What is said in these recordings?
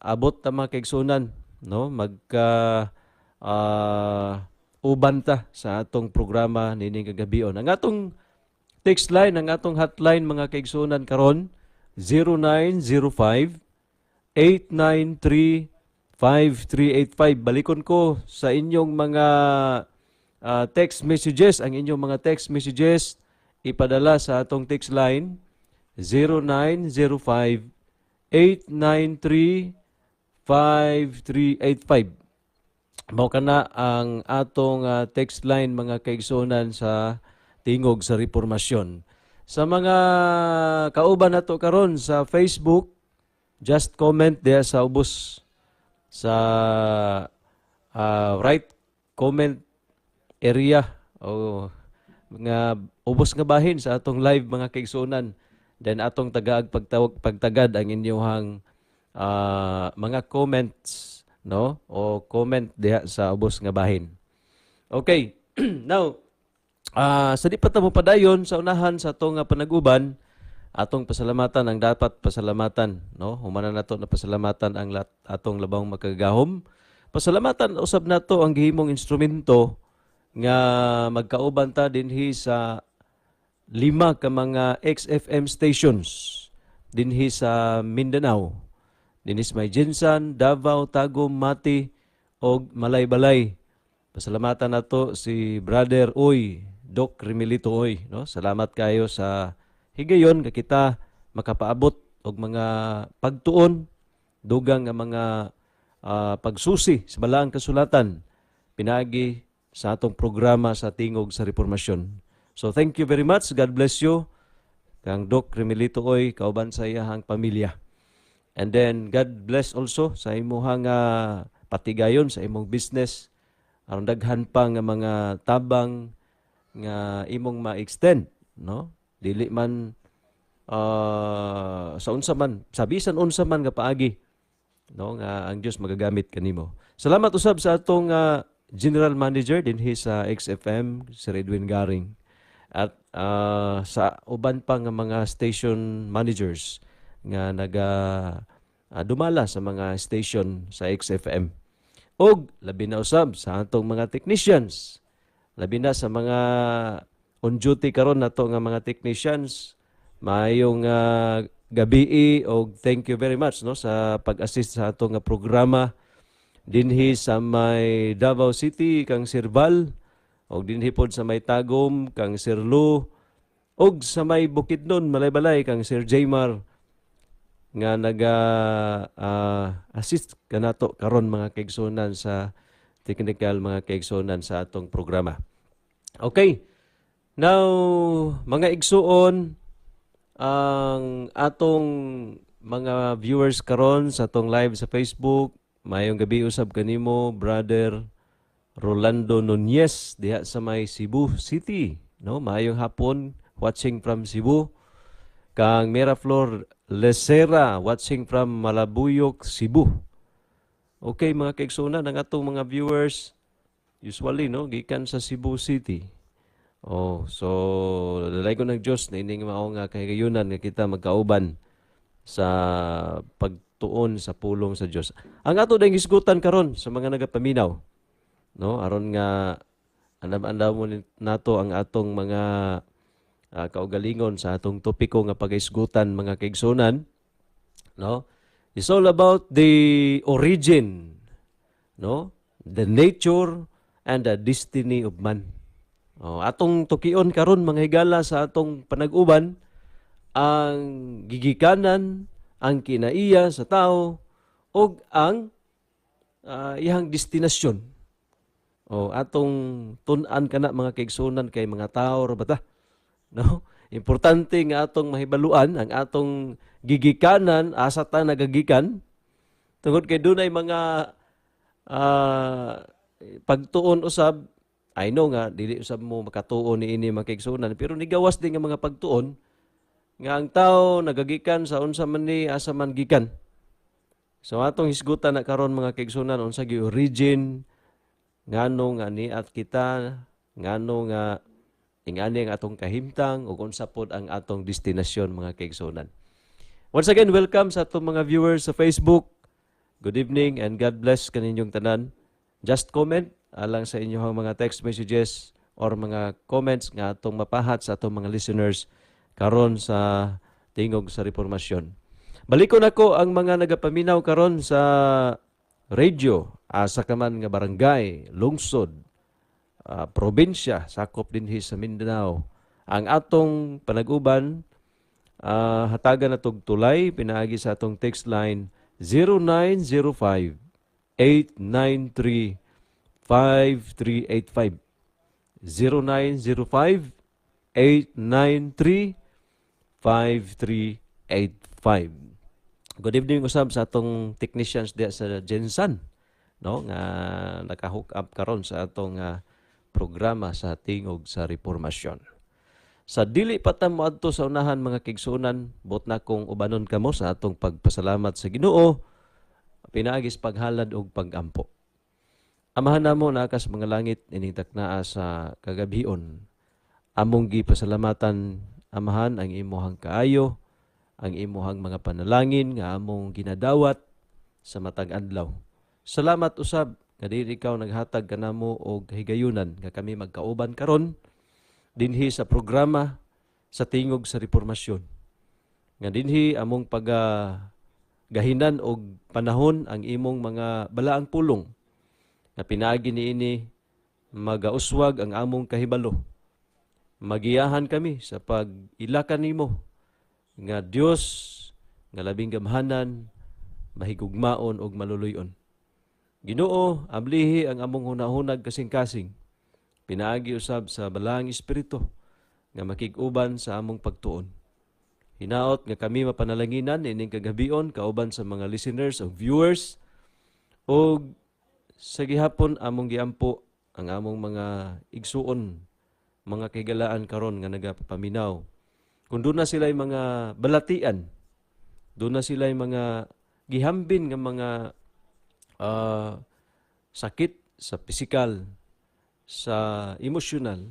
Abot ta, mga kaigsuonan, no, magka uban ta sa atong programa nining kagabion. Ang atong text line, ang atong hotline, mga kaigsuonan, karon 0905 893 5385. Balikon ko sa inyong mga text messages, ang inyong mga text messages ipadala sa atong text line 0905 893 5385. Mao kana ang atong text line, mga kaigsuonan, sa Tingog sa Reformasyon. Sa mga kauban nato karon sa Facebook, just comment diha sa ubos sa right comment area o mga ubos nga bahin sa atong live, mga kaigsuonan. Then atong tagaag pagtawag pagtagad ang inyong mga comments, no, o comment diha sa ubos nga bahin. Okay. Now, sa di pa ta mo padayon sa unahan sa atong panaguban, atong pasalamatan ang dapat pasalamatan, no? Humana nato na pasalamatan ang atong Labawng Makagagahom. Pasalamatan usab nato ang gihimong instrumento nga magkauban ta dinhi sa lima ka mga XFM stations dinhi sa Mindanao. Dinhi sa may GenSan, Davao, Tagum, Mati og Malaybalay. Pasalamatan nato si Brother Uy, Doc Remilito Uy, no? Salamat kayo sa higayon nga kita makapaabot og mga pagtuon, dugang nga mga pagsusi sa Balaang Kasulatan pinaagi sa atong programa sa Tingog sa Reformasyon. So thank you very much. God bless you. Kang Doc Remilito Oy kauban sa iyahang pamilya. And then God bless also sa imuhang patigayon sa imong business aron daghan pa nga mga tabang nga imong ma-extend, no? Dili man sa unsa man, sa bisan unsa man nga paagi, no, nga ang Dios magagamit kanimo. Salamat usab sa atong General Manager dinhi sa XFM, Sir Edwin Garing, at sa uban pa nga mga station managers nga naga dumala sa mga station sa XFM. Og labi na usab sa atong mga technicians. Labi na sa mga on duty karon nato nga mga technicians. Maayong gabii og thank you very much, no, sa pag-assist sa atong nga programa dinhi sa may Davao City kang Sir Val, og dinhi pod sa may Tagum kang Sir Lu, og sa may Bukidnon, Malaybalay, kang Sir Jaymar nga naga assist kanato karon, mga kaigsuonan, sa technical, mga kaigsuonan, sa atong programa. Okay. Now, mga igsuon, ang atong mga viewers karon sa atong live sa Facebook, maayong gabi usab kanimo, Brother Rolando Nunez, diha sa may Cebu City, no? Maayong hapon, watching from Cebu. Kang Miraflor Lecera, watching from Malabuyok, Cebu. Okay, mga kaigsuonan, ang atong mga viewers usually, no, gikan sa Cebu City. Oh, so dalaygon ng Dios na ining mao nga kahigayunan nga kita magkauban sa pagtuon sa pulong sa Dios. Ang ato dayong hisgutan karon sa mga nagapaminaw, no, aron nga andam-andam mo nato ang atong mga kaugalingon sa atong topiko nga pagahisgutan, mga kaigsuonan, no? It's all about the origin, no? The nature and the destiny of man. Oh, atong tukion karon, mga higala, sa atong panag-uban ang gigikanan, ang kinaiya sa tao ug ang iyang destinasyon. O atong tun-an kana, mga kaigsuonan, kay mga tao ra ba ta? No? Importante nga atong mahibaluan ang atong gigikanan, asa ta nagagikan, tungod kay dunay mga pagtuon usab. I know nga dili usab mo makatuon niini, mga kaigsuonan, pero nigawas din nga mga pagtuon nga ang tao nagagikan sa unsa man ni asa man gikan. So atong hisgutan na karon, mga kaigsuonan, unsa gi origin, ngano nga niat kita, ngano nga ingani ang atong kahimtang, ug unsa pod ang atong destinasyon, mga kaigsuonan. Once again, welcome sa atong mga viewers sa Facebook. Good evening and God bless kaninyong tanan. Just comment alang sa inyong mga text messages or mga comments nga atong mapahat sa atong mga listeners karon sa Tingog sa Reformasyon. Balikon ako ang mga nagapaminaw karon sa radio, asa ka man nga barangay, lungsod, probinsya, sakop dinhi sa Mindanao. Ang atong panag-uban, hatagan na tog tulay pinaagi sa atong text line 0905 893 5385, 0905 893 5385. Good evening usab sa atong technicians diya sa GenSan, no, nga naka-hook up karon sa atong programa sa Tingog sa Reformasyon. Sa dili pa ta moadto sa unahan, mga kaigsuonan, buot na kong ubanon kamo sa atong pagpasalamat sa Ginoo pinaagi sa paghalad og pagampo. Amahan namo naa ka sa mga langit, ining taknaa sa kagabhion. Among gipasalamatan, Amahan, ang imuhang kaayo, ang imuhang mga panalangin nga among ginadawat sa matag adlaw. Salamat usab nga dili ikaw naghatag kanamo og higayunan nga kami magkauban karon dinhi sa programa sa Tingog sa Reformasyon. Nga dinhi among pag gahinan og panahon ang imong mga balaang pulong nga pinaagi niini magauswag ang among kahibalo. Magiyahan kami sa pag-ilakan nimo nga Dios nga labing gamhanan, mahigugmaon ug maluluy-on. Ginoo, ablihi ang among hunahunag kasing-kasing. Pinaagi usab sa Balaang Espiritu nga makig-uban sa among pagtuon. Hinaot nga kami mapanalanginan ining kagabion kauban sa mga listeners o viewers, og sa gihapon among giampo ang among mga igsuon, mga kahigalaan karon nga nagapaminaw. Kung doon na sila'y mga balatian, doon na sila'y mga gihambin nga mga sakit sa pisikal, sa emosyonal.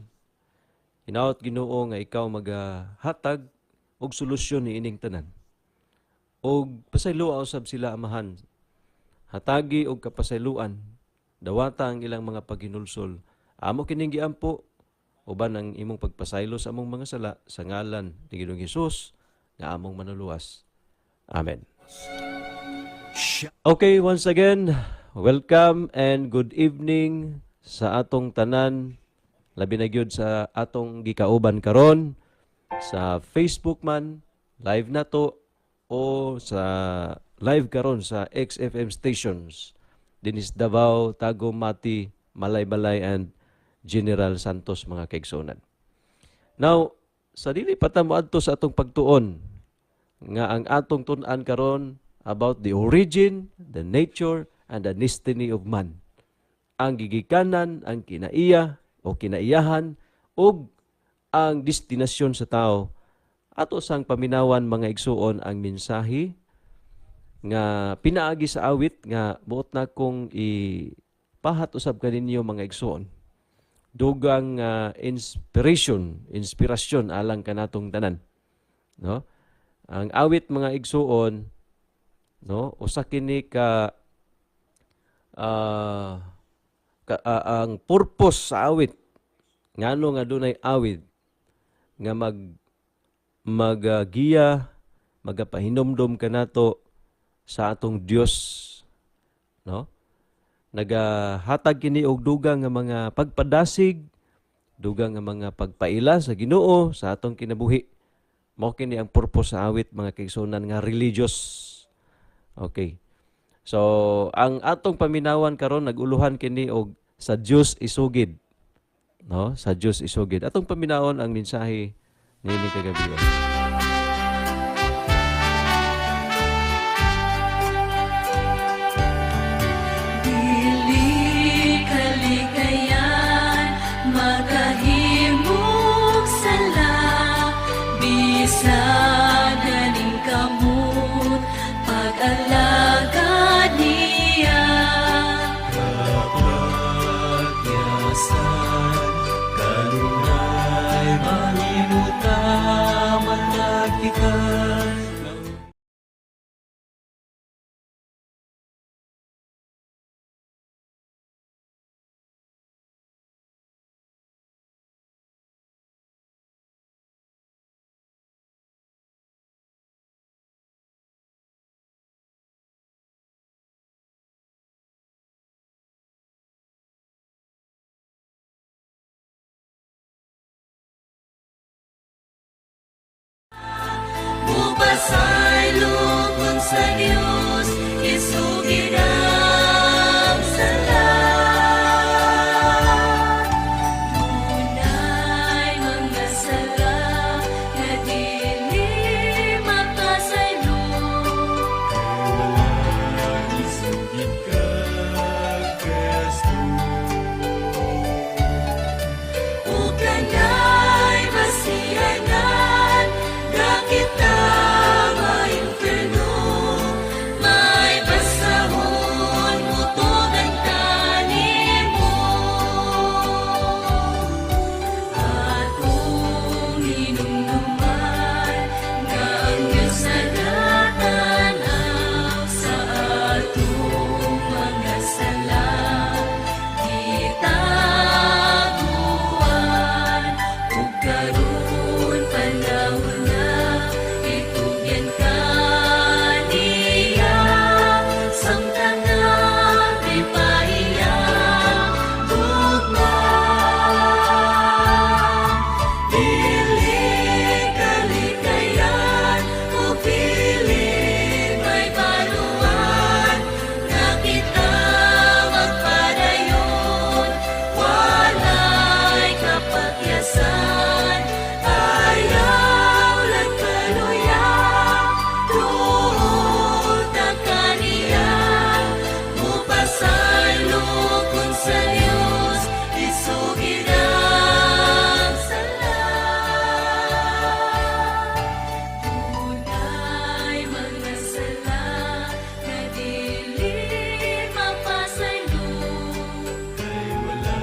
Hinaot, Ginoo, nga ikaw magahatag og solusyon ni ining tanan. Og pasayloa usab sila, Amahan. Hatagi og kapasayloan, dawata ang ilang mga paghinulsol. Amo kining giampo uban ang imong pagpasaylo sa among mga sala sa ngalan ni Ginoong Hesus nga among manuluwas. Amen. Okay, once again, welcome and good evening sa atong tanan, labi na gyud sa atong gikauban karon sa Facebook man live na to o sa live karon sa XFM stations dinhi sa Davao, Tagum, Mati, Malaybalay and General Santos, mga kaigsuonan. Now, sa dili pa ta moadto sa atong pagtuon nga ang atong tun-an karon about the origin, the nature, and the destiny of man. Ang gigikanan, ang kinaiya o kinaiyahan ug ang destinasyon sa tao. Ato sang paminawan, mga igsuon, ang mensahe nga pinaagi sa awit nga buot na kong ipahat usab kaninyo, mga igsuon. Dugang inspiration, inspirasyon alang kanatong tanan. No? Ang awit, mga igsuon, no, usa kini ka ang purpose sa awit, ngano nga dunay awit nga mag giya, magapahinomdom kanato sa atong Dios, no, nagahatag kini og dugang nga mga pagpadasig, dugang nga mga pagpaila sa Ginoo sa atong kinabuhi. Mao kini ang purpose sa awit, mga kaigsuonan, nga religious. Okay, so ang atong paminawan karon naguluhan kini og "Sa Dios Isugid", no? "Sa Dios Isugid". Atong paminawon ang mensahe niini kagabi. Dili kalikayan makahimog sala, bisan naningkamot pag-alagad niya. Kapatyasan, kanunay mahimutang kita. Pasaylo kun sa Dios isugid ang sala. Dunay mga sala nga dili mapasaylo. Isugid kang Kristo. Ug kanay masiyanan nga kita maimpierno. May basahon mutugan kanimo. Atong hinumduman nga ang Diyos nagatanaw sa atong mga sala. Gitaguan ug karon panahon na itugyan ka niya samtang abi pa iyang gugma. Dili kalikayan ug dili may baluan nga kita magpadayon, walay kapatyasan. Ayaw lang kaluya, tuod na kaniya. Mupasaylo kun sa Dios isugid ang sala. Dunay mga sala nga dili mapasaylo. Kay wala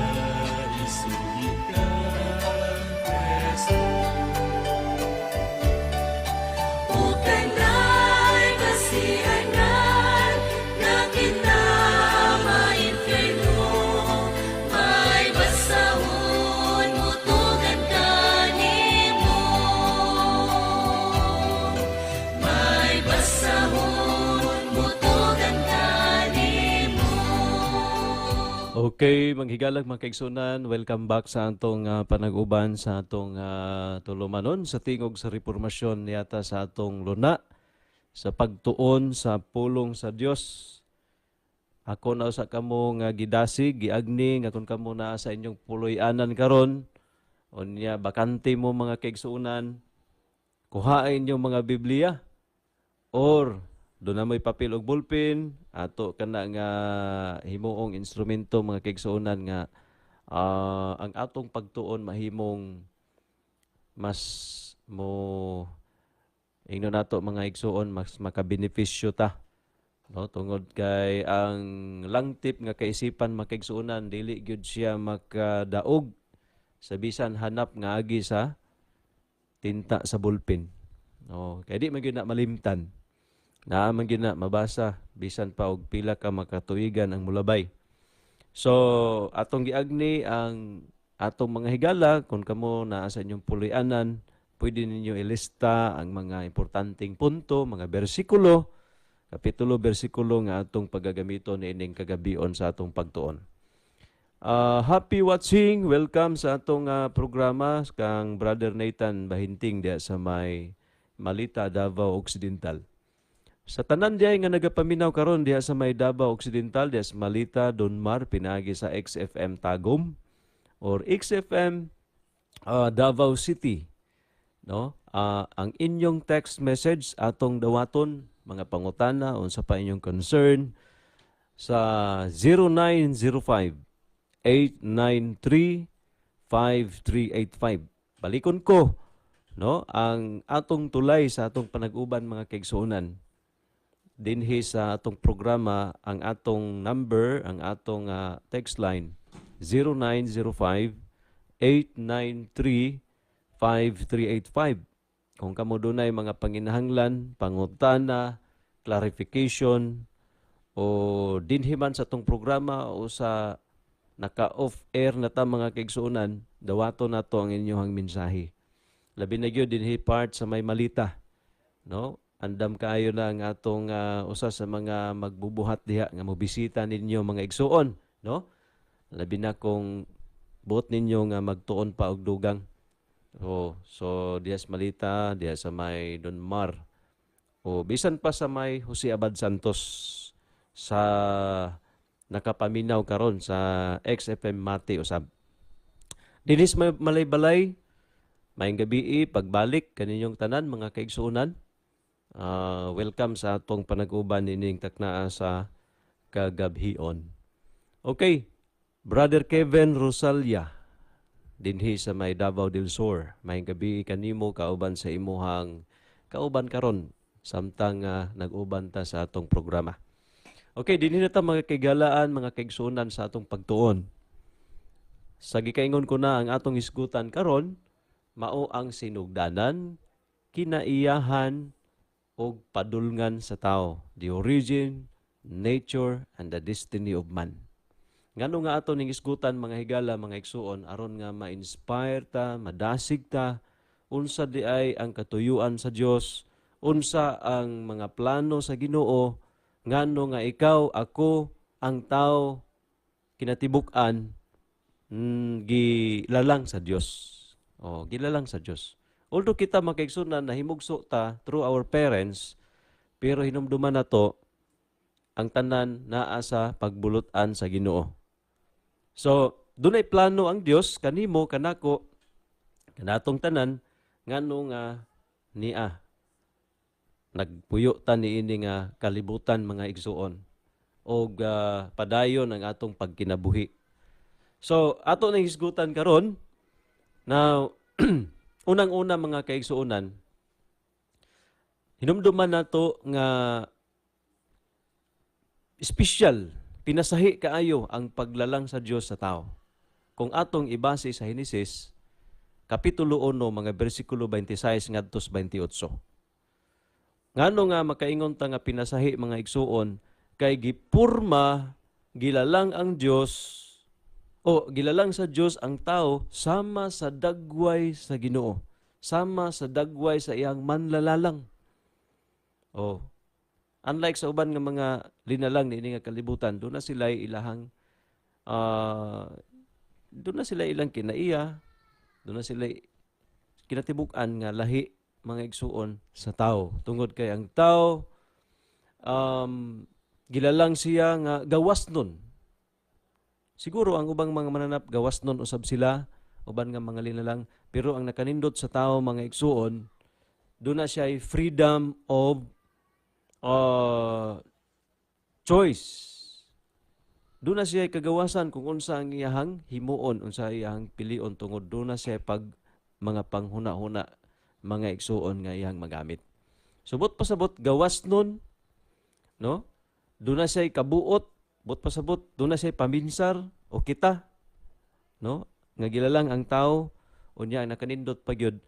isugid kang Kristo. Ug kanay masiyanan nga kita maimpierno. May basahon mutugan kanimo. May basahon mutugan kanimo. Okay, manghigalag mga kaigsunan, welcome back sa atong panag-uban sa atong tulumanon sa Tingog sa Reformasyon yata sa atong luna sa pagtuon sa pulong sa Dios. Ako na usa kamo nga gidasig, giagni nga kung kamo naa sa inyong puloy-anan karon, unya bakante mo, mga kaigsuonan, kuhaa inyong mga Biblia or duna mo'y papel ug ballpen, ato kana nga himuong instrumento, mga kaigsuonan, nga ang atong pagtuon mahimong mas mo ingnon nato, mga igsuon, mas makabenepisyo ta, no, tungod kay ang langtip nga kaisipan, mga kaigsuonan, dili gyud siya makadaog sa bisan hanap nga agi sa tinta sa ballpen, no, kay di man gyud na malimtan, naa man gyud na mabasa bisan pa og pila ka makatuigan ang mulabay. So atong giagni ang atong mga higala, kung kamo naa sa inyong puloy-anan, pwede ninyo ilista ang mga importanteng punto, mga bersikulo, kapitulo, bersikulo nga atong paggagamiton niining kagabion sa atong pagtuon. Happy watching. Welcome sa atong programa kang Brother Nathan Bahinting diya sa may Malita, Davao Occidental. Sa tanan diay nga nagapaminaw karon diha sa may Davao Occidental, diha sa Malita, Donmar, pinaagi sa XFM Tagum or XFM Davao City, no? Ang inyong text message atong dawaton, mga pangutana, unsa pa inyong concern, sa 0905 893 5385. Balikon ko, no, ang atong tulay sa atong panag-uban, mga kaigsuonan, dinhi sa atong programa. Ang atong number, ang atong text line, 0905 893 5385. Kung kamo dunay mga panginahanglan, pangutana, clarification o dinhi man sa atong programa o sa naka-off air na ta, mga kaigsuonan, dawato nato ang inyong mensahe. Labi na gyud dinhi part sa may Malita, no? Andam kaayo na ang atong usa sa mga magbubuhat diha nga mobisita ninyo, mga igsuon, no? Labi na kung buot ninyo nga magtuon pa og dugang. Oh, so diha sa Malita, diha sa may Donmar. O bisan pa sa may Jose Abad Santos sa nakapaminaw karon sa XFM Mati usab. Dinis may Malaybalay, maayong gabii, pagbalik kaninyong tanan, mga kaigsuonan. Welcome sa atong panag-uban nining taknaa sa kagabhion. Okay, Brother Kevin Rosalia dinhi sa may Davao del Sur. Maayong gabii kanimo kauban sa imuhang kauban karon samtang nag-uban ta sa atong programa. Okay, dinhi na ta, mga kaigalaan, mga kaigsuonan, sa atong pagtuon. Sa gikaingon ko na, ang atong hisgutan karon mao ang sinugdanan, kinaiyahan ug padulngan sa tao, the origin, nature and the destiny of man. Ngano nga ato ning hisgutan, mga higala, mga igsuon? Aron nga ma-inspire ta, madasig ta unsa di ay ang katuyuan sa Dios, unsa ang mga plano sa Ginoo, ngano nga ikaw, ako, ang tao kinatibuk-an gilalang sa Dios. Oh, gilalang sa Dios. Although kita, mga kaigsuonan, nahimugso ta through our parents, pero hinumduman nato ang tanan naa sa pagbulutan sa Ginoo. So, dunay plano ang Dios kanimo, kanako, kanatong tanan, ngano nga niya nagpuyo ta niini nga kalibutan, mga igsuon, og padayon ang atong pagkinabuhi. So, ato nang hisgutan karon. Now, unang-una, mga kaigsuonan, hinumduman nato nga espesyal, pinasahi kaayo ang paglalang sa Dios sa tao. Kung atong ibase sa Henesis, Kapitulo 1, mga bersikulo 26 ngadto sa 28. Ngano nga makaingon ta nga pinasahi, mga igsuon? Kay gipurma, gilalang ang Dios o gilalang sa Dios ang tao sama sa dagway sa Ginoo, sama sa dagway sa iyang manlalalang. Oh. Unlike sa uban nga mga linalang niini nga kalibutan, doon na sila ilang kinaiya, doon na sila kinatibuk-an nga lahi, mga igsuon, sa tao. Tungod kay ang tao gilalang siya nga gawas nun. Siguro ang ubang mga mananap gawas nun usab sila, uban nga mga linalang, pero ang nakanindot sa tao, mga igsuon, doon na siya freedom of choice. Doon na siya kagawasan kung unsa ang iyahang himuon, unsa iyahang pilion, tungod doon na siya pag mga panghuna-huna, mga igsuon, nga iyang magamit. Subot pasabot gawas nun, no? Doon na siya kabuot, buot pasabot, doon na siya paminsar o kita, no? Nga gilalang ang tao, unya ang nakanindot pa gyud,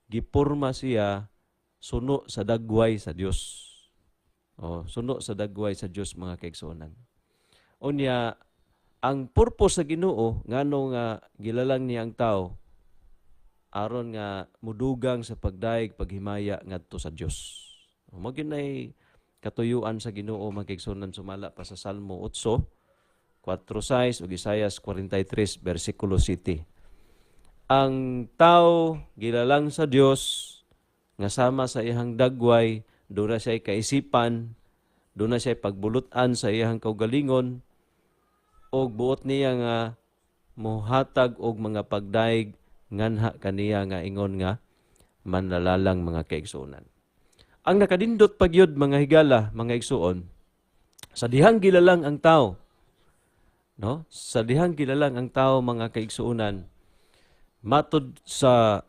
giporma siya suno sa dagway sa Dios. Oh, suno sa dagway sa Dios, mga kaigsuonan. Unya ang purpose sa Ginoo ngano nga gilalang niya ang tao, aron nga mudugang sa pagdayeg, paghimaya ngadto sa Dios. Mao gyud nay katuyuan sa Ginoo, mga kaigsuonan, sumala pa sa Salmo 8, 4:6 ug Isaias 43 bersikulo 7. Ang tao gilalang sa Dios nga sama sa iyang dagway, doon na siya kaisipan, doon na siya pagbulutan sa iyang kaugalingon, og buot niya nga mohatag og mga pagdayeg nganha kaniya nga ingon nga manlalalang, mga kaigsuonan. Ang nakadindot pagyud, mga higala, mga igsuon, sa dihang gilalang ang tao, no? Sa dihang gilalang ang tao, mga kaigsuonan, matud sa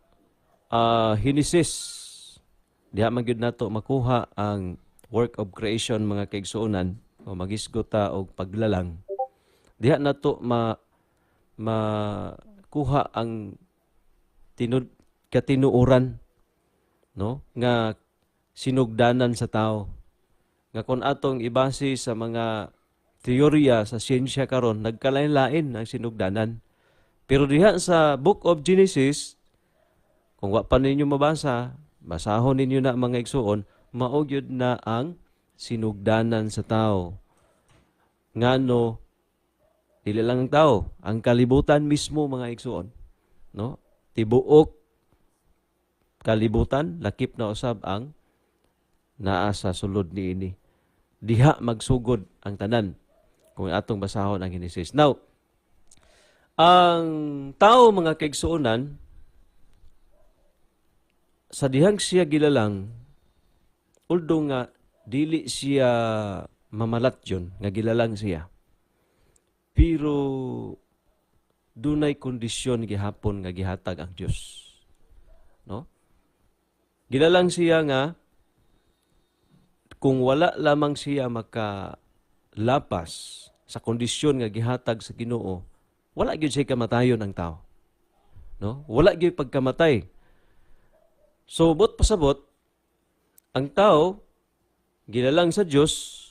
Genesis, diha man gyud nato makuha ang work of creation, mga kaigsuonan, o magisgot ta og paglalang. Diha nato makuha ang tinud katinuoran, no, nga sinugdanan sa tao nga kung atong ibase sa mga teorya sa siyensya karon, nagkalain-lain ang sinugdanan, pero diha sa Book of Genesis, kung wa pa ninyo mabasa, basahon ninyo na, mga igsuon, mao gyud na ang sinugdanan sa tao, ngano dili lang ang tao, ang kalibutan mismo, mga igsuon, no, tibuok kalibutan, lakip na usab ang Naa sa sulod niini. Diha magsugod ang tanan kung atong basahon ang Genesis. Now, ang tao, mga kaigsuonan, sa dihang siya gilalang, although nga dili siya mamalatyon nga gilalang siya, pero dunay kondisyon gihapon nga gihatag ang Dios, no? Gilalang siya nga kung wala lamang siya makalapas sa kondisyon nga gihatag sa Ginoo, wala gyud siya kamatayon ang tao, no? Wala gyud pagkamatay. So buot pasabot, ang tao gilalang sa Dios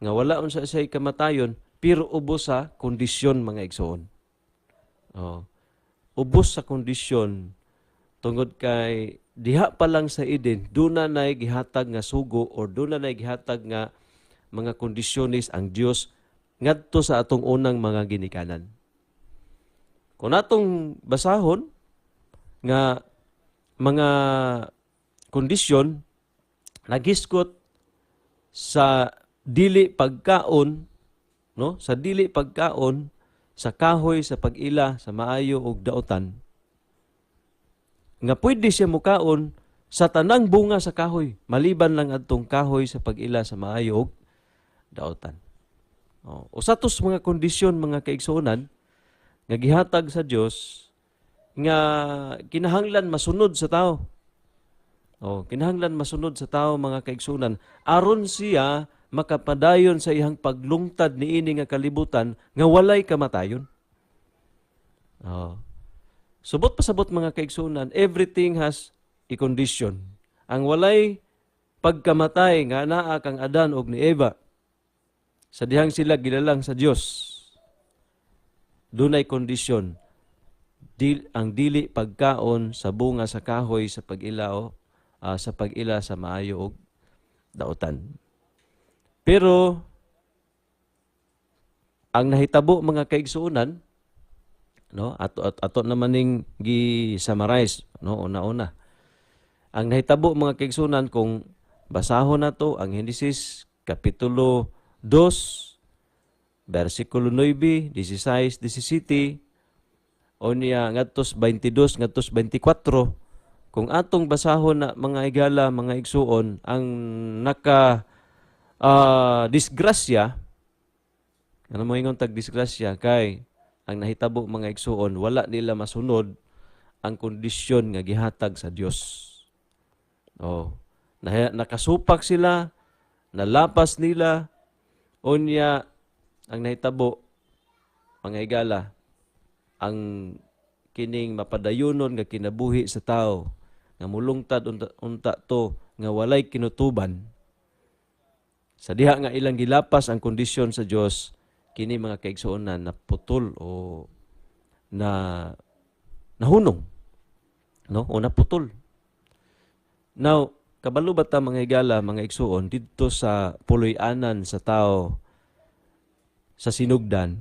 nga wala unsa siya kamatayon, pero ubos sa kondisyon, mga igsoon. Oh. Ubos sa kondisyon tungod kay diha pa lang sa Eden, duna nay gihatag nga sugo or duna nay gihatag nga mga kondisyones ang Dios ngadto sa atong unang mga ginikanan. Kung atong basahon nga mga kondisyon, nagisgot sa dili pagkaon, no, sa dili pagkaon sa kahoy sa pag-ila sa maayo ug dautan, nga pwede siya mukaon sa tanang bunga sa kahoy maliban lang adtong kahoy sa pag-ila sa maayo ug dautan. Oh, usa tos mga kondisyon, mga kaigsuonan, nga gihatag sa Dios nga kinahanglan masunod sa tao. Oh, kinahanglan masunod sa tao, mga kaigsuonan, aron siya makapadayon sa iyang paglungtad niini nga kalibutan nga walay kamatayon. Oh. Subot pasabot, mga kaigsuonan, everything has a condition. Ang walay pagkamatay nga naa kang Adan og ni Eva sa dihang sila gilalang sa Dios, dunay kondisyon. Ang dili pagkaon sa bunga sa kahoy sa pag-ila o sa pag-ila sa maayo og dautan. Pero ang nahitabo, mga kaigsuonan, no, ato naman ning gi-summarize, no, una-una. Ang nahitabo, mga kaigsuonan, kung basahon nato ang Genesis kapitulo 2 bersikulo 9, 16, 17 unya ngadtos 22 ngadtos 24, kung atong basahon na, mga igala, mga igsuon, ang naka disgrasya, ano mo ingon tag disgrasya, kay ang nahitabo, mga igsuon, wala nila masunod ang kondisyon nga gihatag sa Dios. Oh, nakasupak sila, nalapas nila, unya ang nahitabo, mga igala, ang kining mapadayonon nga kinabuhi sa tao nga mulungtad unta to nga walay kinutuban sa diha nga ilang gilapas ang kondisyon sa Dios, kini, mga kaigsuonan, na putol o na nahunong, no, o naputol. Now, kabalo ba ta, mga higala, mga igsuon, didto sa puloy-anan sa tao sa sinugdan,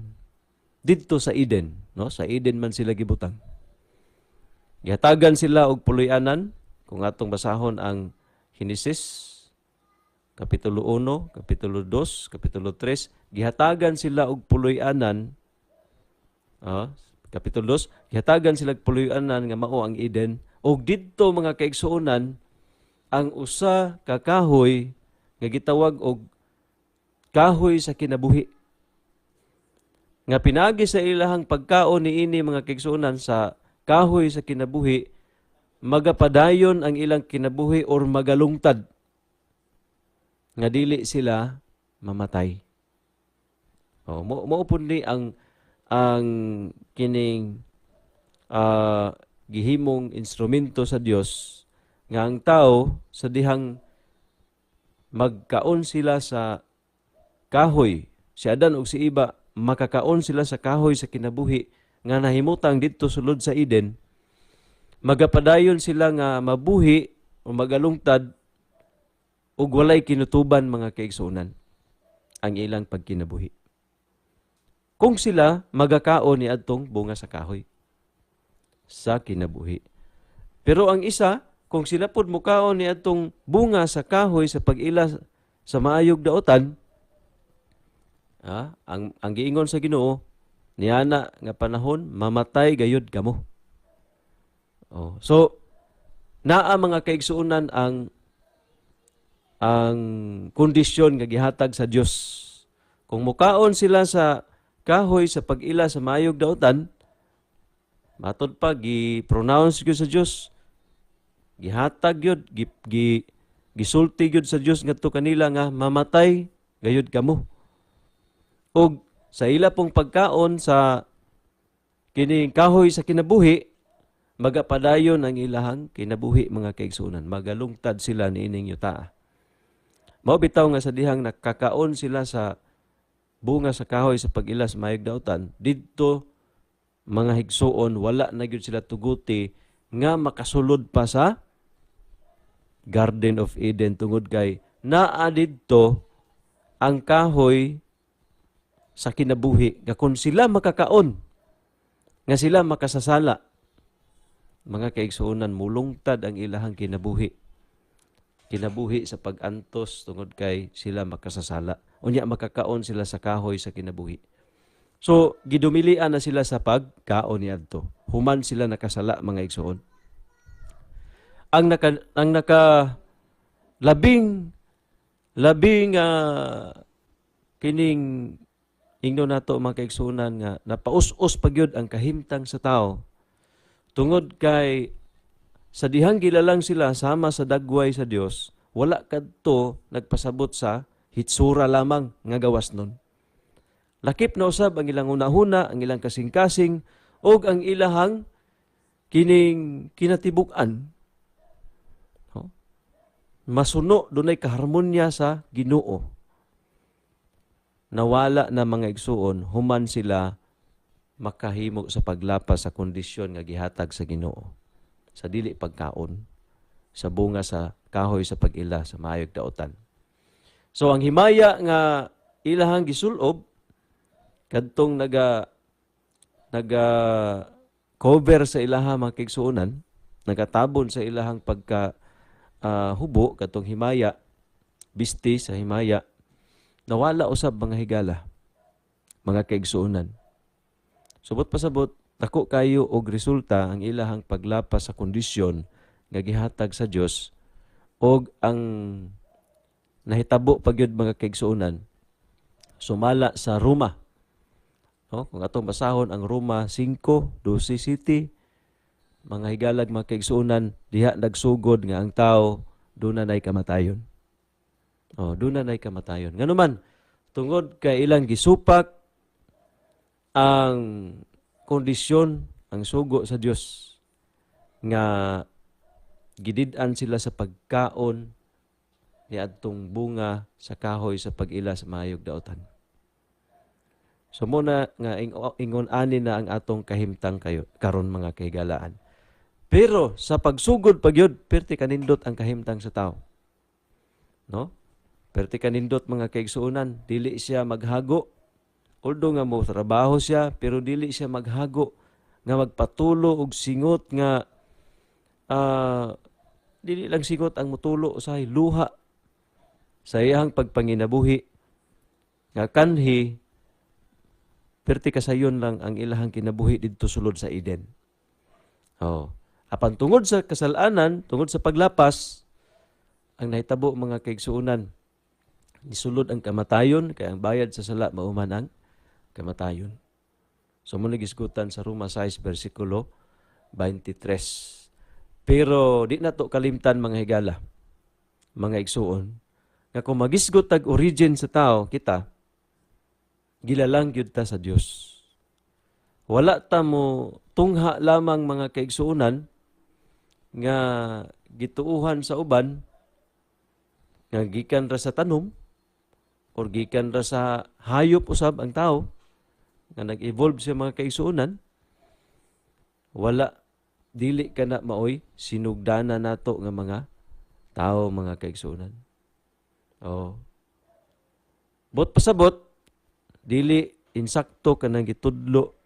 didto sa Eden, no, sa Eden man sila gibutang, gihatagan sila og puloy-anan? Kung atong basahon ang Genesis kapitulo 1, kapitulo 2, kapitulo 3, gihatagan sila og puloy-anan. Kapitulo 2, gihatagan sila og puloy-anan nga mao ang Eden. Og didto, mga kaigsuonan, ang usa ka kahoy nga gitawag og kahoy sa kinabuhi. Nga pinagi sa ilahang pagkaon niini, mga kaigsuonan, sa kahoy sa kinabuhi, magapadayon ang ilang kinabuhi or magalungtad nga dili sila mamatay. Oh, mo pud ni ang kining gihimong instrumento sa Dios nga ang tao sa dihang magkaon sila sa kahoy, si Adan ug si Eva makakaon sila sa kahoy sa kinabuhi nga nahimutang didto sulod sa Eden, magapadayon sila nga mabuhi o magalungtad ug walay kinutuban, mga kaigsuonan, ang ilang pagkinabuhi kung sila magakaon ni adtong bunga sa kahoy sa kinabuhi. Pero ang isa Kung sila pod mukaon ni atong bunga sa kahoy sa pag-ila sa maayog daotan, ang giingon sa Ginoo, niana nga panahon mamatay gayud kamo. Oh, so naa, mga kaigsuonan, ang kondisyon nga gihatag sa Dios. Kung mukaon sila sa kahoy sa pag-ila sa maayog daotan, matod pa gi-pronounce gyud sa Dios, gihatag gyud, gisulti gyud sa Dios ngadto kanila nga mamatay gayud kamo. Og sa ila pong pagkaon sa kining kahoy sa kinabuhi, magapadayon ang ilahang kinabuhi, mga kaigsuonan. Magalungtad sila niining yutaa. Mao bitaw nga sa dihang nakakaon sila sa bunga sa kahoy sa pag-ila sa maayog daotan, didto, mga higsuon, wala na gyud sila tuguti nga makasulod pa sa Garden of Eden tungod kay naa didto ang kahoy sa kinabuhi nga kung sila makakaon nga sila makasasala, mga kaigsuonan, mulungtad ang ilahang kinabuhi, kinabuhi sa pag-antos, tungod kay sila makasasala unya makakaon sila sa kahoy sa kinabuhi. So gidumilian na sila sa pagkaon niadto human sila nakasala, mga igsuon. Ang naka labing labing kining ingno nato, mga kaigsuonan, nga napaus-us pa gyud ang kahimtang sa tao tungod kay sa dihang gilalang sila sama sa dagway sa Dios, wala kadto nagpasabot sa hitsura lamang nga gawas nun. Lakip na usab ang ilang hunahuna, ang ilang kasing-kasing ug ang ilahang kining kinatibuk-an. No? Masuno, dunay kaharmonya sa Ginoo. Nawala na, mga igsuon, human sila makahimo sa paglapas sa kondisyon nga gihatag sa Ginoo sa dili pagkaon sa bunga sa kahoy sa pag-ila sa maayog daotan. So ang himaya nga ilahang gisulob kadtong naga naga cover sa ilaha, mga kaigsuonan, nagatabon sa ilahang pagka hubo, katong himaya, bisti sa himaya, nawala usab, mga higala, mga kaigsuonan. Subot pasabot, dako kayo og resulta ang ilahang paglapas sa kondisyon nga gihatag sa Dios, og ang nahitabo pa gyud, mga kaigsuonan, sumala sa Roma. No, kung atong basahon ang Roma 5:12 City, mga higalag, mga kaigsuonan, diha nagsugod nga ang tao duna nay kamatayon. Oh, duna nay kamatayon. Nganuman, tungod kay ilang gisupak ang kondisyon, ang sugo sa Dios nga gidid-an sila sa pagkaon ni adtong bunga sa kahoy sa pag-ila sa maayog daotan. So muna nga ingon ani na ang atong kahimtang kayo karon, mga kahigalaan. Pero sa pagsugod pa gyud, perti kanindot ang kahimtang sa tao. No? Perti kanindot, mga kaigsuonan, dili siya maghago. Although nga mo trabaho siya, pero dili siya maghago nga magpatulo og singot nga dili lang singot ang mutulo, usahay luha sa iyang pagpanginabuhi nga kanhi perti kasayon lang ang ilahang kinabuhi didto sulod sa Eden. Oh. Apan tungod sa kasalanan, tungod sa paglapas, ang nahitabo, mga kaigsuonan, nisulod ang kamatayon kay ang bayad sa sala mao man ang kamatayon. So mo gisgutan sa Roma 6 versikulo 23. Pero di na to kalimtan, mga higala, mga igsuon, nga kung magisgot tag origin sa tao, kita, gilalang gyud ta sa Dios. Wala ta mo tungha lamang, mga kaigsuonan, nga gituuhan sa uban nga gikan ra sa tanom or gikan ra sa hayop usab ang tao nga nag-evolve sa, mga kaigsuonan. Wala, dili kana maoy sinugdana nato nga mga tao, mga kaigsuonan. Oh. Bot pasabot, dili insakto kanang gitudlo,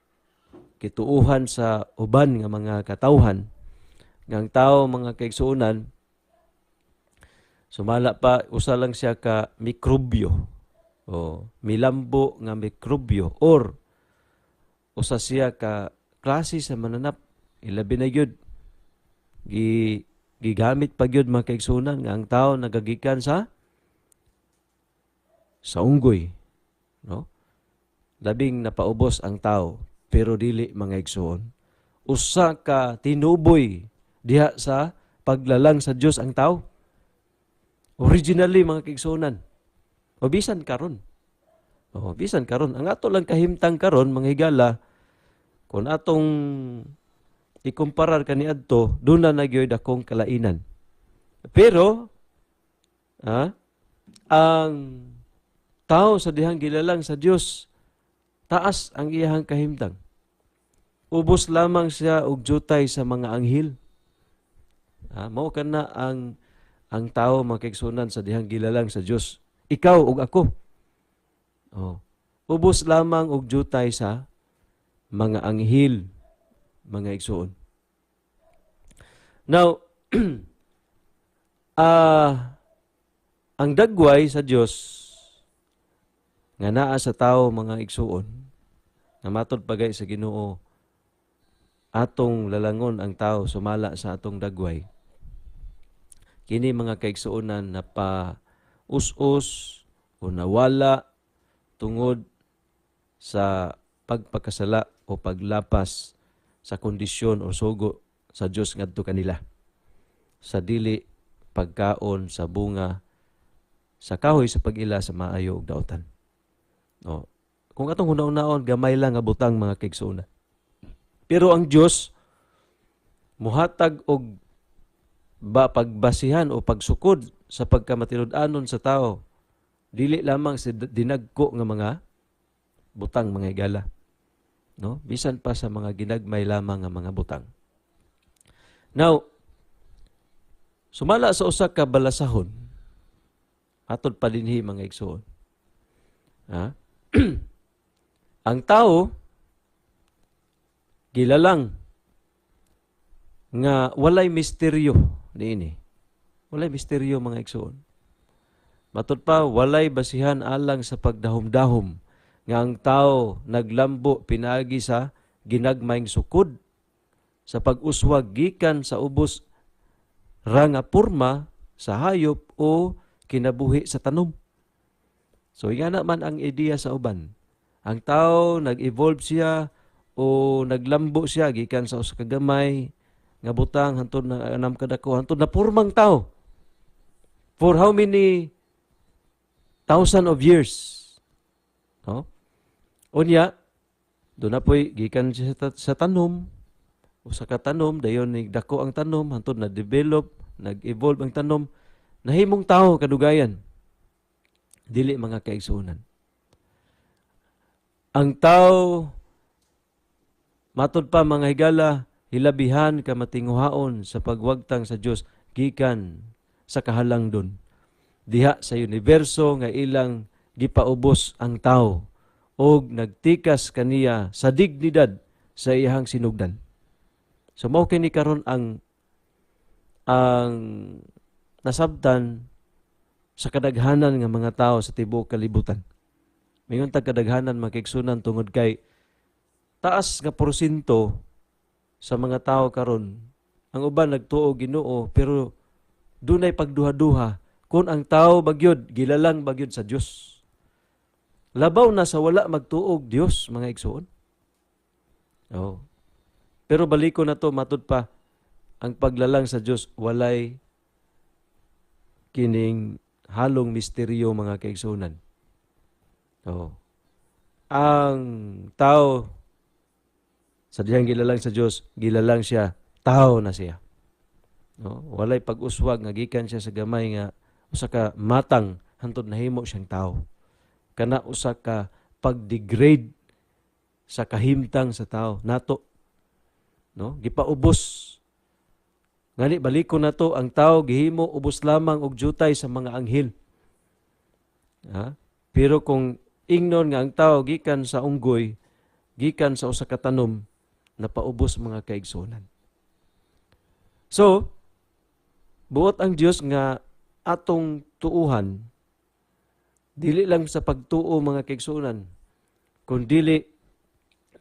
gituuhan sa uban nga mga katawhan. Nga ang tao, mga kaigsuonan, sumala pa usa lang siya ka mikrobyo o milambo nga mikrobyo or usa siya ka klase sa mananap. Ilabi na gyud gigamit pa gyud, mga kaigsuonan, nga ang tao nagagikan sa unggoy, no? Labing napaubos ang tao, pero dili, mga igsoon. Usa ka tinuboy diha sa paglalang sa Dios ang tao. Originally, mga kaigsuonan. O bisan karon. O bisan karon, ang ato lang kahimtang karon, mga higala, kung atong ikumparar kaniadto, duna na gyoy dakong kalainan. Pero ang tao sa dihang gilalang sa Dios, taas ang iyahang kahimtang. Ubos lamang siya og jutay sa mga anghel. Mao kana ang tao, mga kaigsuonan, sa dihang gilalang sa Dios. Ikaw ug ako. Oh. Ubos lamang og jutay sa mga anghel, mga igsoon. Now, ang dagway sa Dios nga naa sa tao, mga igsuon, nga matod pagay sa Ginoo, atong lalangon ang tao sumala sa atong dagway. Kini, mga kaigsuonan, napa us-us o nawala tungod sa pagpakasala o paglapas sa kondisyon o sugo sa Dios ngadto kanila sa dili pagkaon sa bunga sa kahoy sa pag-ila sa maayo ug dautan. No. Kung atong hunahunaon, gamay lang nga butang, mga kaigsuonan. Pero ang Dios muhatag og ba pagbasihan o pagsukod sa pagkamatinud-anon sa tao, dili lamang sa dinagko nga mga butang, mga higala, no? Bisan pa sa mga ginagmay lamang nga mga butang. Now, sumala sa usa ka balasahon, atod pa dinhi, mga igsoon, ha, ang tao gilalang nga walay misteryo niini. Walay misteryo, mga igsoon. Matod pa, walay basihan alang sa pagdahom-dahom nga ang tao naglambo pinaagi sa ginagmayng sukod sa pag-uswag gikan sa ubos ra nga porma sa hayop o kinabuhi sa tanom. So ingana man ang ideya sa uban. Ang tao nag-evolve siya o naglambo siya gikan sa usa ka gamay nga butang hantod na anam kadako, hantod na pormang tao. For how many thousand of years? No? Unya, duna po'y gikan siya sa tanom, usa ka tanom, dayon ni dako ang tanom, hantod na develop, nag-evolve ang tanom, nahimong tao kadugayan. Dili, mga kaigsuonan. Ang tao, matod pa, mga higala, hilabihan ka matinguhaon sa pagwagtang sa Dios gikan sa kahalangdon diha sa universo nga ilang gipaubos ang tao og nagtikas kaniya sa dignidad sa iyahang sinugdan. So mao kini karon ang nasabtan sa kadaghanan nga mga tao sa tibuok kalibutan. Mingon tag kadaghanan, mga kaigsuonan, tungod kay taas nga porsyento sa mga tao karon, ang uban nagtuo Ginoo, pero dunay pagduha-duha kung ang tao bagyod gilalang bagyod sa Dios. Labaw na sa wala magtuog Dios, mga igsoon. Oh. Pero baliko na to, matud pa ang paglalang sa Dios walay kining halong misteryo, mga kaigsuonan. Oh. Ang tao sa dihang gilalang sa Dios, gilalang siya, tao na siya. No? Walay pag-uswag nga gikan siya sa gamay nga usa ka matang hantod nahimo siyang tao. Kana usa ka pag-degrade sa kahimtang sa tao nato. No? Gipaubos. Ngani baliko na to, ang tao gihimo ubos lamang og jutay sa mga anghel. Ha? Pero kung ingnon nga ang tao gikan sa unggoy, gikan sa usa ka tanom, napaubos, mga kaigsuonan. So, buot ang Dios nga atong tuuhan, dili lang sa pagtuo, mga kaigsuonan, kundili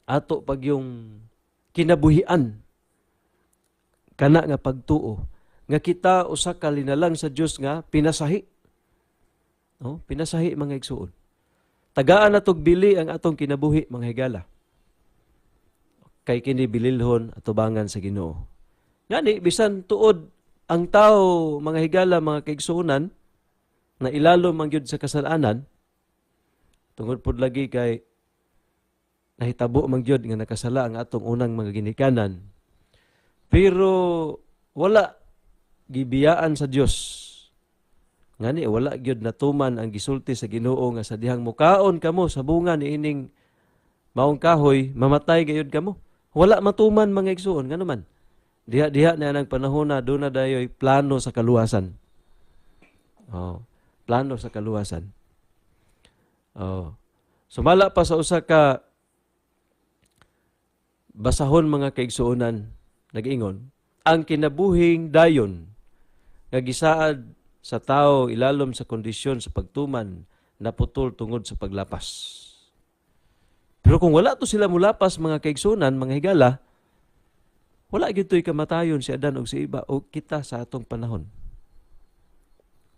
ato pag yung kinabuhian kana nga pagtuo nga kita usa ka linalang sa Dios nga pinasahi. No? Pinasahi, mga igsuon. Tagaan natog bili ang atong kinabuhi, mga higala. Kay kini bililhon atubangan sa Ginoo. Ngani bisan tuod ang tao, mga higala, mga kaigsuonan, na ilalom man gyud sa kasalanan tungod pud lagi kay nahitabo man gyud nga nakasala ang atong unang mga ginikanan. Pero wala gibiyaan sa Dios. Ngani wala gyud natuman ang gisulti sa Ginoo nga sa dihang mukaon kamo sa bunga niining maong kahoy, mamatay gayud kamo. Wala matuman, mga igsuon. Ngano man? Diha-diha na ang panahon na doon na dayoy plano sa kaluwasan. Oh, plano sa kaluwasan. Oh. Sumala pa sa usa ka basahon, mga kaigsuonan, nag-ingon, ang kinabuhing dayon nga gisaad sa tao ilalom sa kondisyon sa pagtuman naputol tungod sa paglapas. Pero kung wala to sila mulapas, mga kaigsuonan, mga higala, wala gyud to'y kamatayon si Adan og si Eva o kita sa atong panahon.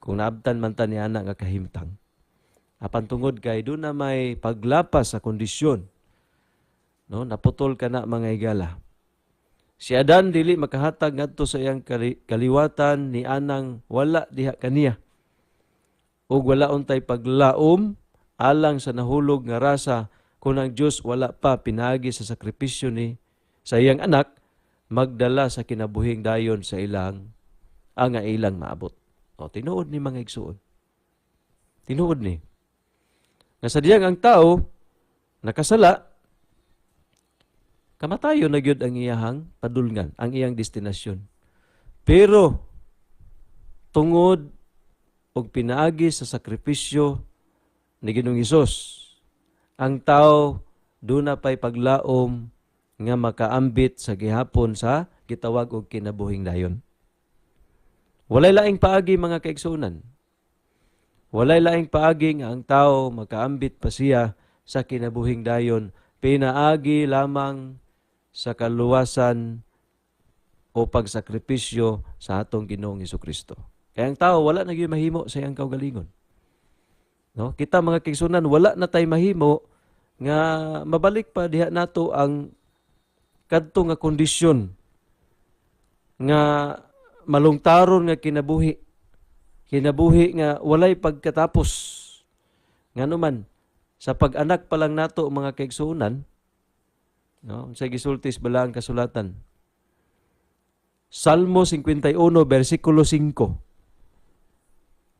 Kung naabtan man ta ni ana nga kahimtang. Apan tungod kay doon na may paglapas sa kondisyon, no, naputol ka na, mga higala. Si Adan dili makahatag ngadto sa iyang kaliwatan ni anang wala diha kaniya. Ug wala untay paglaom alang sa nahulog nga rasa kung ang Dios wala pa pinaagi sa sakripisyo ni sa iyang anak magdala sa kinabuhing dayon sa ilang ang nga ilang maabot. O, tinuod ni, mga igsuon. Tinuod ni. Nga sa diyang ang tao nakasala, kamatayon na gyud ang iyahang padulngan, ang iyang destinasyon. Pero tungod og pinaagi sa sakripisyo ni Ginoong Hesus, ang tao duna pay paglaom nga makaambit sa gihapon sa gitawag og kinabuhing dayon. Walay laing paagi, mga kaigsuonan. Walay laing paagi nga ang tao makaambit pa siya sa kinabuhing dayon, pinaagi lamang sa kaluwasan o pagsakripisyo sa atong Ginoong Kristo. Kaya ang tao wala na gyud mahimo sa iyang kaugalingon. No? Kita, mga kaigsuonan, wala na tay mahimo nga mabalik pa diha nato ang kadto nga kondisyon nga malungtaron nga kinabuhi. Kinabuhi nga walay pagkatapos. Ngano man, sa pag-anak pa lang nato, mga kaigsuonan, no, sa gisulti sa balaang kasulatan. Salmo 51 bersikulo 5.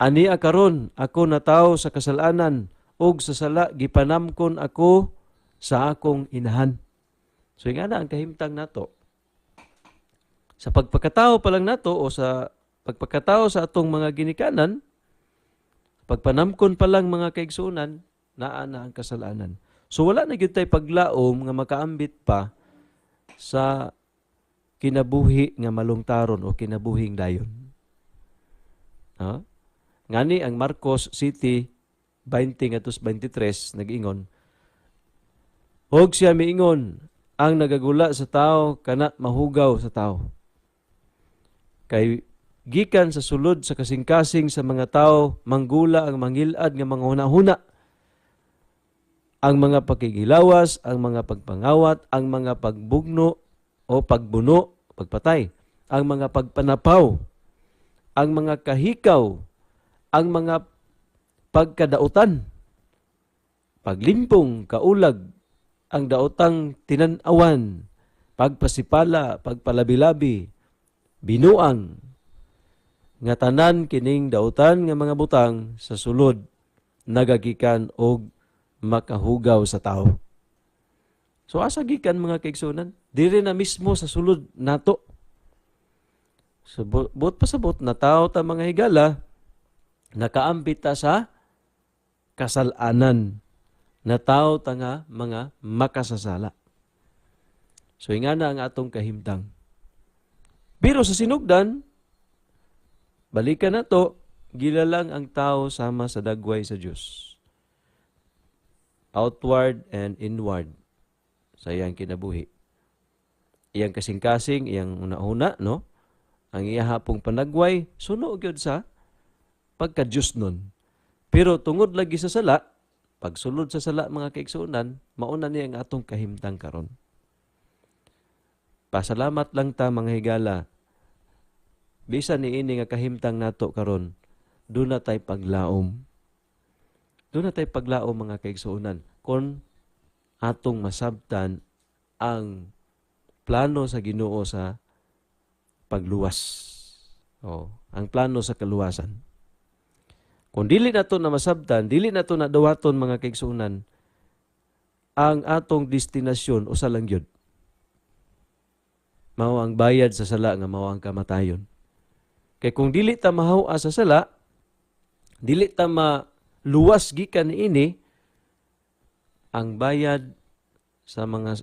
"Ania karon ako natawo sa kasalanan ug sa sala gipanamkon ako sa akong inahan." So nga na ang kahimtang nato. Sa pagpakatao pa lang nato o sa pagpakatao sa atong mga ginikanan, pagpanamkon pa lang, mga kaigsuonan, naa na ang kasalanan. So wala na gyud tay paglaom nga makaambit pa sa kinabuhi nga malungtaron o kinabuhing dayon. Ha? Ngani ang Marcos 7:20 ngadto 23 nag-ingon, "Og siya miingon, ang nagagula sa tao kana mahugaw sa tao. Kay gikan sa sulod sa kasing-kasing sa mga tao manggula ang mangilad nga mga hunahuna, ang mga pakighilawas, ang mga pagpangawat, ang mga pagbugno o pagbuno, pagpatay, ang mga pagpanapaw, ang mga kahikaw, ang mga pagkadautan, paglimpong, kaulag, ang daotang tinan-awan, pagpasipala, pagpalabi-labi, binuang, nga tanan kining dautan nga mga butang sa sulod nagagikan og makahugaw sa tao." So asa gikan, mga kaigsuonan? Diri na mismo sa sulod nato. So buot pasabot na tao ta, mga higala, nakaambit ta sa kasalanan, na tao ta nga mga makasasala. So ingana ang atong kahimtang. Pero sa sinugdan, balikan na to, gilalang ang tao sama sa dagway sa Dios. Outward and inward sa iyang kinabuhi. Iyang kasing-kasing, iyang una-una, no? Ang iyahapong panagway, suno gyud sa pagka-Diyos nun. Pero tungod lagi sa sala, pagsulod sa sala, mga kaigsuonan, mauna ni ang atong kahimtang karon. Pasalamat lang ta, mga higala, bisan ni ini nga kahimtang nato karon, duna tay paglaom. Duna tay paglaom, mga kaigsuonan, kon atong masabtan ang plano sa Ginoo sa pagluwas. Oh, ang plano sa kaluwasan. Kung dili nato na masabtan, dili nato na dawaton, mga kaigsuonan, ang atong destinasyon usa lang gyud. Mao ang bayad sa sala nga mao ang kamatayon. Kay kung dili ta mahaw sa sala, dili ta maluwas gikan niini, ang bayad sa mga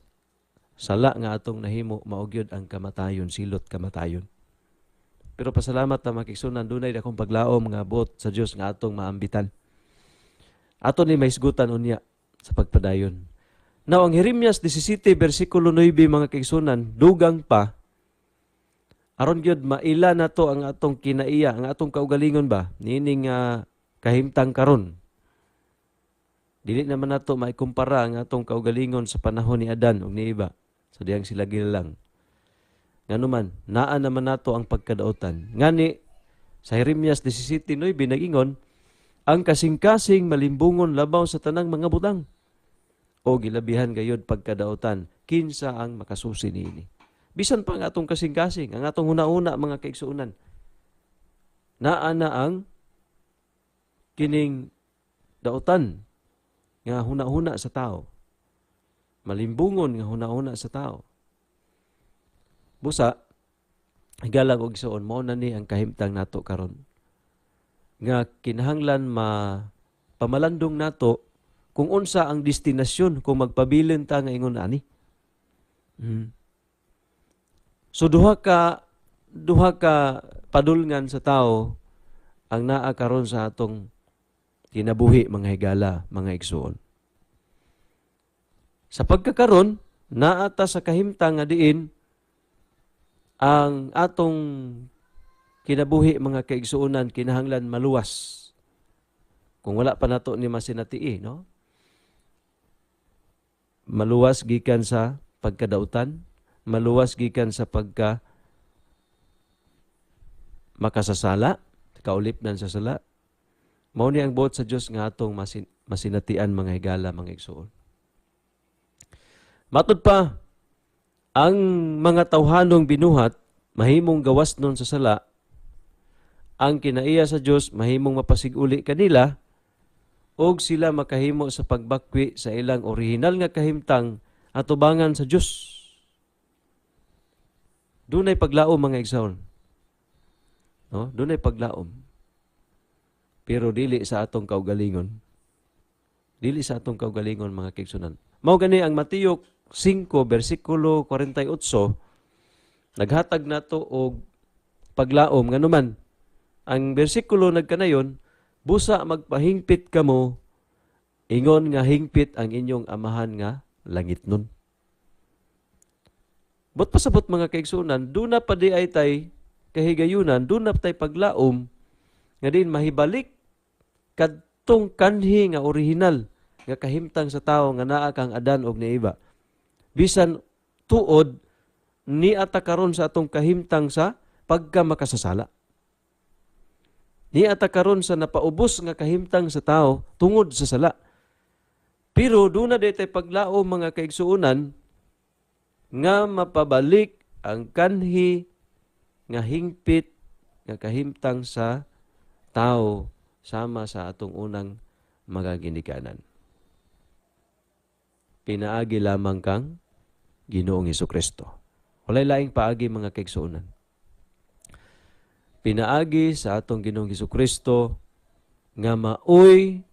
sala nga atong nahimo mao gyud ang kamatayon, silot kamatayon. Pero pasalamat ta, mga kaigsuonan, dunay dakong paglaom nga buot sa Dios nga atong maambitan. Ato ni mahisgutan unya sa pagpadayon. Now, ang Jeremias 17 bersikulo 9, mga kaigsuonan, dugang pa aron gyud maila nato ang atong kinaiya, ang atong kaugalingon ba niining kahimtang karon. Dili naman nato maikumpara ang atong kaugalingon sa panahon ni Adan ug ni Eva. Sa diyang sila gilalang. Ngano man, naa naman nato ang pagkadaotan. Ngani, sa Jeremias 17.9, nagingon, "Ang kasing-kasing malimbungon labaw sa tanang mga butang. O gilabihan gayod pagkadaotan, kinsa ang makasusi niini?" Bisan pa ang atong kasing-kasing, ang atong huna-huna, mga kaigsuonan, naa na ang kining daotan nga huna-huna sa tao. Malimbungon nga huna-huna sa tao. Busa, higala og igsoon, mao na ni ang kahimtang nato karon. Nga kinahanglan ma pamalandong nato kung unsa ang destinasyon kung magpabilin ta nga ingon ani. So duha ka padulngan sa tao ang naa karon sa atong kinabuhi, mga higala, mga igsuon. Sa pagkakaron, naa ta sa kahimtang nga diin ang atong kinabuhi, mga kaigsuonan, kinahanglan maluwas. Kung wala pa nato ni masinatii, no? Maluwas gikan sa pagkadautan, maluwas gikan sa pagka makasasala, kaulipnan sa sala. Mao ni ang buot sa Dios nga atong masinatian, mga higala, mga igsuon. Matud pa, ang mga tawhanong binuhat mahimong gawas nun sa sala, ang kinaiya sa Dios mahimong mapasiguli kanila og sila makahimo sa pagbakwi sa ilang orihinal nga kahimtang atubangan sa Dios. Dunay paglaom, mga igsoon. No? Dunay paglaom. Pero dili sa atong kaugalingon. Dili sa atong kaugalingon, mga kaigsuonan. Mao gani ang Mateo 5 bersikulo 48 naghatag nato og paglaom, nganuman ang bersikulo nagkanayon, "Busa magpahingpit kamo ingon nga hingpit ang inyong Amahan nga langitnon." Buot pasabot, mga kaigsuonan, duna pa diay tay kahigayunan, duna pa tay paglaom nga din mahibalik kadtong kanhi nga orihinal nga kahimtang sa tao nga naa kang Adan og ni Eva. Bisan tuod ni ata karon sa atong kahimtang sa pagka makasasala. Ni ata karon sa napaubos nga kahimtang sa tao tungod sa sala. Pero duna diay paglaom, mga kaigsuonan, nga mapabalik ang kanhi nga hingpit nga kahimtang sa tao sama sa atong unang mga ginikanan. Pinaagi lamang kang Ginoong Kristo. Walay laing paagi, mga kaigsuonan. Pinaagi sa atong Ginoong Kristo nga maoy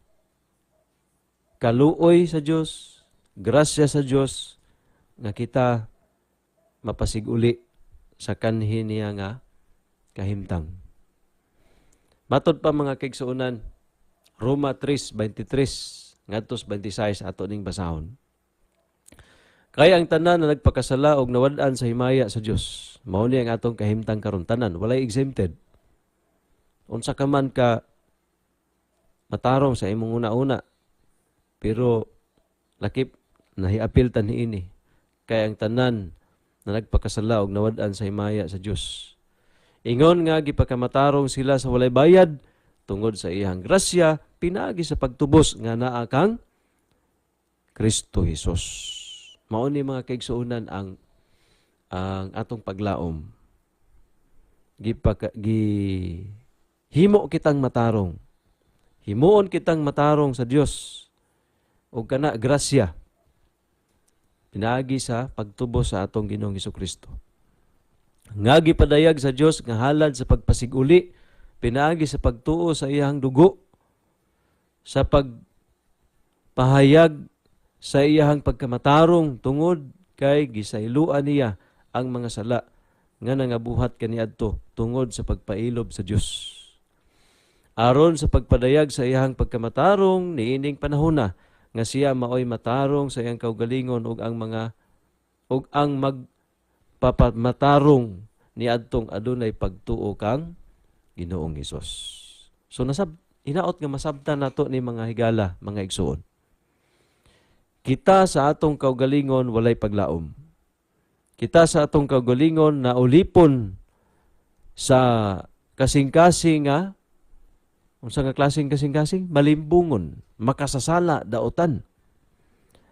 kaluoy sa Dios, grasya sa Dios nga kita mapasiguli sa kanhi niya nga kahimtang. Matod pa, mga kaigsuonan, Roma 3:23 ngadto sa 26, ato ning basahon. Kaya ang tanan na nagpakasala og nawad-an sa himaya sa Dios. Mao ni ang atong kahimtang karon, tanan, walay exempted. Unsa ka man ka matarong sa imong una-una, pero lakip nahiapil ta niini. Kay ang tanan na nagpakasala og nawad-an sa himaya sa Dios. Ingon nga gipakamatarong sila sa walay bayad tungod sa iyang grasya pinaagi sa pagtubos nga naa kang Kristo Jesus. Mao ni, mga kaigsuonan, ang atong paglaom. Gipaka, gi himo kitang matarong. Himuon kitang matarong sa Dios ug kana grasya pinaagi sa pagtubos sa atong Ginoong Kristo. Nga gipadayag sa Dios nga halad sa pagpasiguli pinaagi sa pagtuo sa iyang dugo, sa pagpahayag sa iyang pagkamatarong tungod kay gisayloan niya ang mga sala nga nangabuhat kaniadto tungod sa pagpailob sa Dios, aron sa pagpadayag sa iyang pagkamatarong niining panahona, nga siya maoy matarong sa iyang kaugalingon ug ang mga ug ang magpapamatarong niadtong adunay pagtuo kang Ginoong Hesus. So nasab hinaot nga masabtan nato ni, mga higala, mga igsuon. Kita sa atong kaugalingon walay paglaom. Kita sa atong kaugalingon na ulipon sa kasing-kasing nga, unsa nga klaseng kasing-kasing, malimbungon, makasasala, daotan.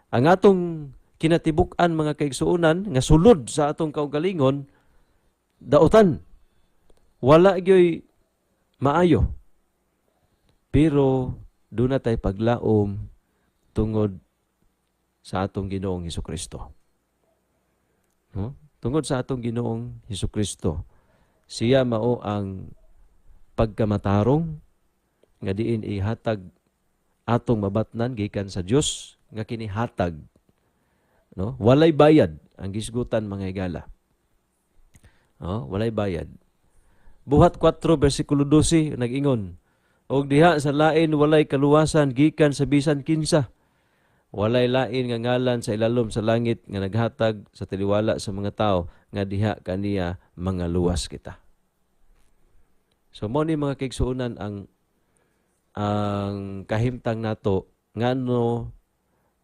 Ang atong kinatibuk-an, mga kaigsuonan, nga sulod sa atong kaugalingon, daotan. Wala gyoy maayo. Pero duna tay paglaom tungod sa atong Ginoong Kristo. No? Tungod sa atong Ginoong Kristo, siya mao ang pagkamatarong nga diin ihatag atong mabatnan gikan sa Dios, nga kini hatag, no, walay bayad ang gisgutan, mga higala, no, walay bayad. Buhat 4 bersikulo 12 nag-ingon, "Og diha sa lain walay kaluwasan gikan sa bisan kinsa. Walay lain nga ngalan sa ilalom sa langit nga naghatag sa taliwala sa mga tao nga diha kaniya mga luwas kita." So mo ni, mga kaigsuonan, ang kahimtang nato, ngano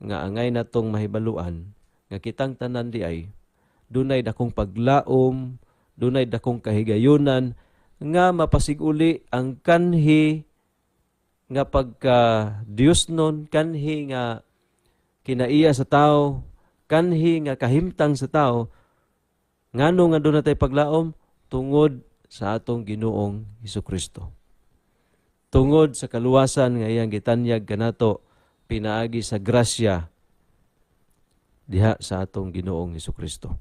nga angay natong mahibaluan nga kitang tanan di ay dunay dakong paglaom, dunay dakong kahigayunan nga mapasiguli ang kanhi nga pagka Dios nun, kanhi nga kinaiya sa tao, kanhi nga kahimtang sa tao. Ngano nga duna tay paglaom? Tungod sa atong Ginoong Kristo. Tungod sa kaluwasan nga iyang gitanyag kanato pinaagi sa grasya diha sa atong Ginoong Kristo.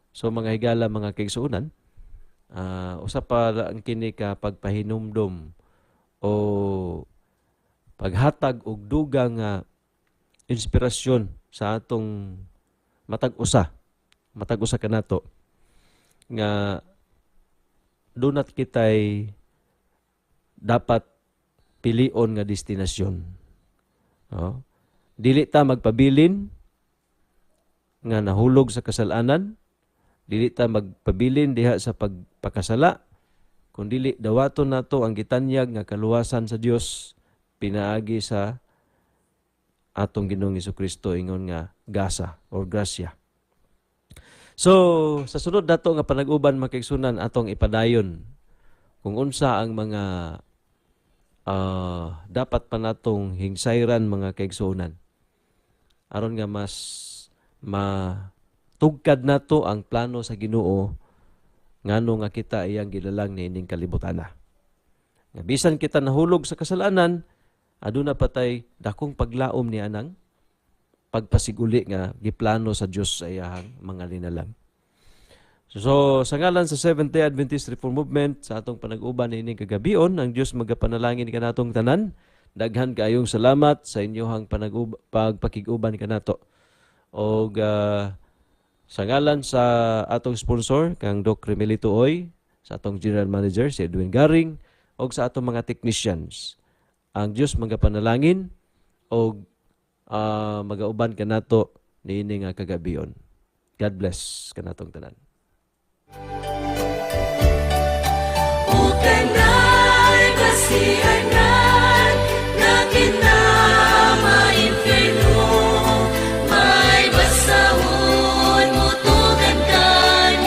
So mga higala, mga kaigsuonan, usa pa ang kini ka pagpahinumdom o paghatag og dugang nga inspirasyon sa atong matag usa kanato nga dunat kitay dapat pilion nga destinasyon. No? Dili ta magpabilin nga nahulog sa kasalanan, dili ta magpabilin diha sa pagpakasala, kundili dawaton nato ang gitanyag nga kaluwasan sa Dios pinaagi sa atong Ginoong Kristo, ingon nga gasa or grasya. So, sa sunod nato nga panag-uban, mga kaigsuonan, atong ipadayon kung unsa ang mga dapat pa natong hingsayran, mga kaigsuonan, aron nga mas matugkad nato ang plano sa Ginoo ngano nga kita iyang gilalang niining kalibutana. Nga bisan kita nahulog sa kasalanan, aduna patay dakong paglaom ni anang pagpasiguli nga giplano sa Dios sa iyahang mga linalang. So, sa ngalan sa Seventh-day Adventist Reform Movement, sa atong panag-uban niining kagabion, ang Dios magapanalangin kanatong tanan. Daghan kaayong salamat sa inyohang pagpakig-uban kanato. Og Sa ngalan sa atong sponsor, kang Doc Remelito Oy, sa atong general manager, si Edwin Garing, og sa atong mga technicians. Ang Dios magapanalangin og magauban kanato niini nga kagabion. God bless kanatong tanan.